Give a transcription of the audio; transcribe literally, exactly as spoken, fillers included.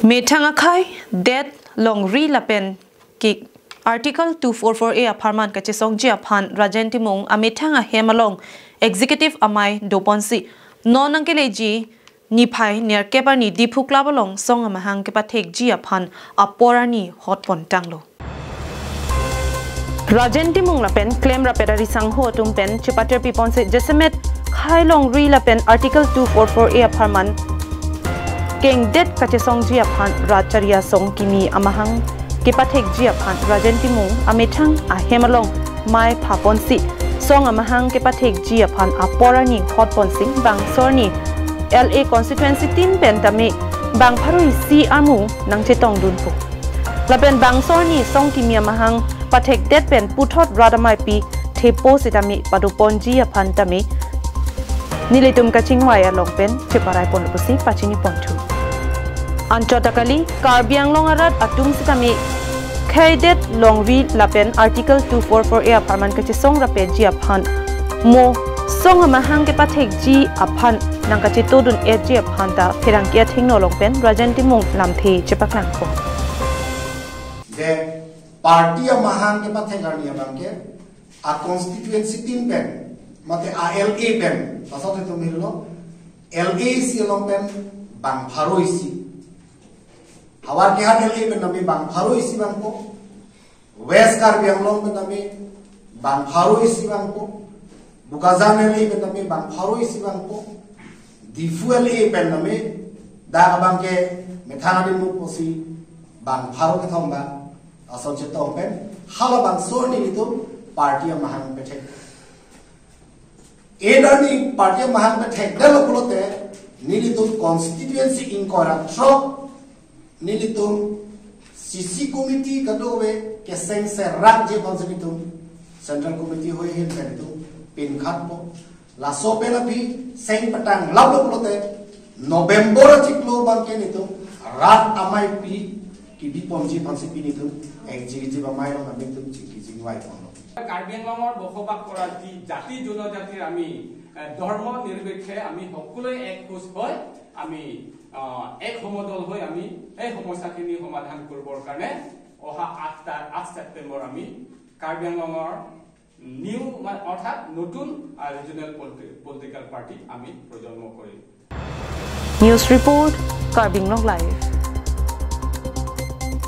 Methang akhei, det, longri lapen ke Article two four four A apharman kachesongji aphan Rajen Timung amethang ahem along Executive amei doponsi non nangkeleji niphai nerkep arni Diphu Club along song amahang kepathekji aphan apor arni hotpon tanglo. Rajen Timung lapen klemrap pen ari sangho atum pen chepater piponsi jasemet khei longri lapen Article two four four A apharman kengdet kachesongji aphan rat chari asong kimi amahang kepathekji aphan Rajen Timung amethang ahem along mei phaponsi song amahang kepathekji aphan apor arni hotponsi bangso arni L A constituency tin pen tame bang pharo isi amu nangchetongdunpo. Lapen bangso arni song kimi amahang pathekdet pen puthot rat ameipi thepo sitame padoponji aphan tame nelitum kachingvai along pen cheparaiponlo pusi pachiniponthu. Anchot ta kali, Karbi Anglong arat atum sitame kheidet longri lapen Article two four four A apharman kachesong rapji aphan mo song amahang kepathekji aphan nangkachetodun-etji aphan ta pherangke athengno along pen Rajen Timung lamthe chepaklangpo. Je party amahang kepathek arni abangke a constituency tin pen, mate a L A pen, pasal itu mirlo, L A isi along pen bang pharo isi. Howraghat L A pen tame bang pharo isi vangpo. West Karbi Anglong pen tame bang pharo isi vangpo. Bokajan L A pen tame bang pharo isi vangpo. Diphu L A pen tame dak abangke methang adimut pusi bang pharo kethom bang. Ason chetong pen halabangso nelitum party amahang pethek. Eda ni party amahang pethekdetlo pulote nelitum constituency ingkoi ra throk nelitum C C committee kadokave keseng serakji aphansi nelitum Central Committee hoi ahin pen nelitum pinkhatpo. Laso pen aphi seng petang laplo pulote November achiklo abangke nelitum rat ameipi kebiponji aphansi pini nelitum executive amei along nelitum chingki chingvaiponlo. Karbi আংলঙৰ বসবাস কৰা যি জাতি জনজাতিৰ আমি, এ, ধৰ্ম নিৰপেক্ষে আমি সকলোৱে এক সুৰ হৈ আমি, আ, এক সমদল হৈ আমি এই সমস্যাখিনি সমাধান কৰিবৰ কাৰণে অহা আঠ তা-, আঠ ছেপ্টেম্বৰ আমি কাৰ্বি আংলঙৰ নিউ, মানে, অৰ্থাৎ নতুন, আ, ৰিজনেল পলিটি-, পলিটিকেল পাৰ্টি আমি প্ৰজন্ম কৰিম। News report, Karbi Anglong Live.